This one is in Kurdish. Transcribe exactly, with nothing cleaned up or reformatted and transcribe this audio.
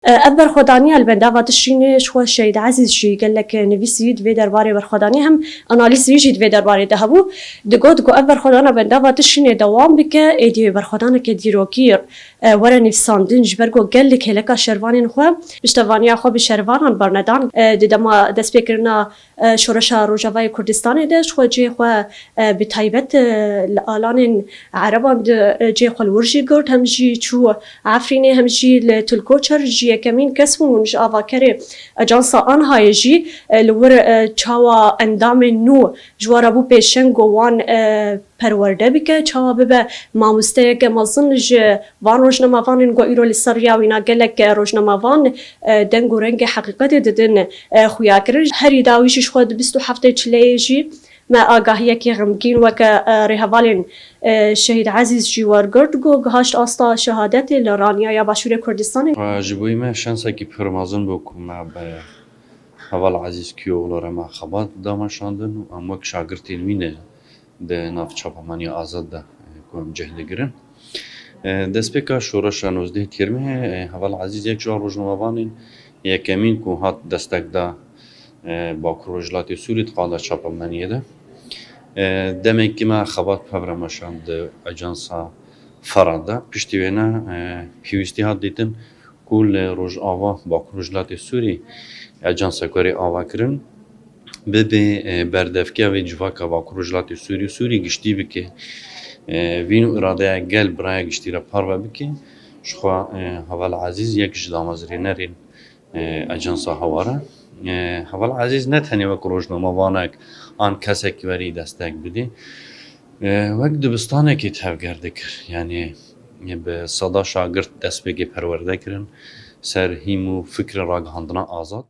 Ev berxwedaniya li bendava tişrînê ji xwe Şehîd Ezîz jî gelek nivîsî di vê derbarê berxwedanî hem analîzî jî di vê derbarê de hebû. Digot ku ev berxwedana bendava tişrînê dewam bike, êdî berxwedaneke dîrokî were nivîsandin, ji ber ku gelek hêleka şervanên xwe piştevaniya xwe bi şervanan bernedan. Di dema destpêkirina e, şoreşa Rojavayê Kurdistanê de ji xwe cihê xwe, e, bi taybet, e, li alanên Ereban de, e, cihê xwe li wir jî girt, hem jî çû Efrînê, hem jî li Tulkoçer jî yekemîn kes bûn, hûn ji avakerê Ajansa Anhayê jî, e, li wir, e, çawa endamên nû ji we re bû pêşeng ku wan, e, perwerde bike, çawa bibe mamosteyeke mezin ji van rojnamevanên ku îro li ser riya wîna gelek rojnamevan, e, deng û rengê heqîqetê didin, e, xuya kirin. Herî dawî jî ji xwe di bîst û heftê çileyê jî me agahiyekî xemgîn weke, e, rêhevalên, e, Şehîd Ezîz jî wergirt ku gihaşt asta şehadetê li Raniya ya Başûrê Kurdistanê. Ji bo me şansekî pir mezin bû ku me bi Heval Ezîz Kîyoğlu re me xebat dameşandin û em wek şagirtên wî ne di nav çapemeniya azad de, e, ku em cih digirin. E, destpêka şoreşa nozdeh Tîrmehê, e, Heval Ezîz yek ji wan rojnamevanên yekemîn ku hat destek da, e, Bakur Rojhilatê Sûrî di qada çapemeniyê de. E, demekî me xebat bi hev re meşand di Ajansa Fara de. Piştî wêne, e, pêwîstî hat dîtin ku li Rojava, Bakur Rojhilatê Sûrî, Ajansa ku erê ava kirin, bibe, e, berdevkiya vê civaka Bakur Rojhilatê Sûrî û Sûrî giştî bike. E, vîn û îradeya gel bi raya giştî re parve bike. Ji xwe, e, Heval Ezîz yek ji damezrênerên, e, Ajansa Hawar e. E, Heval Ezîz ne tenê wek rojnamevanek an kesekî werî destek bidê. E, wek dibistanekî tevger dikir. Yanî, e, bi seda şagirt destpêkê perwerde kirin, ser hîm û fikrê ragihandina azad.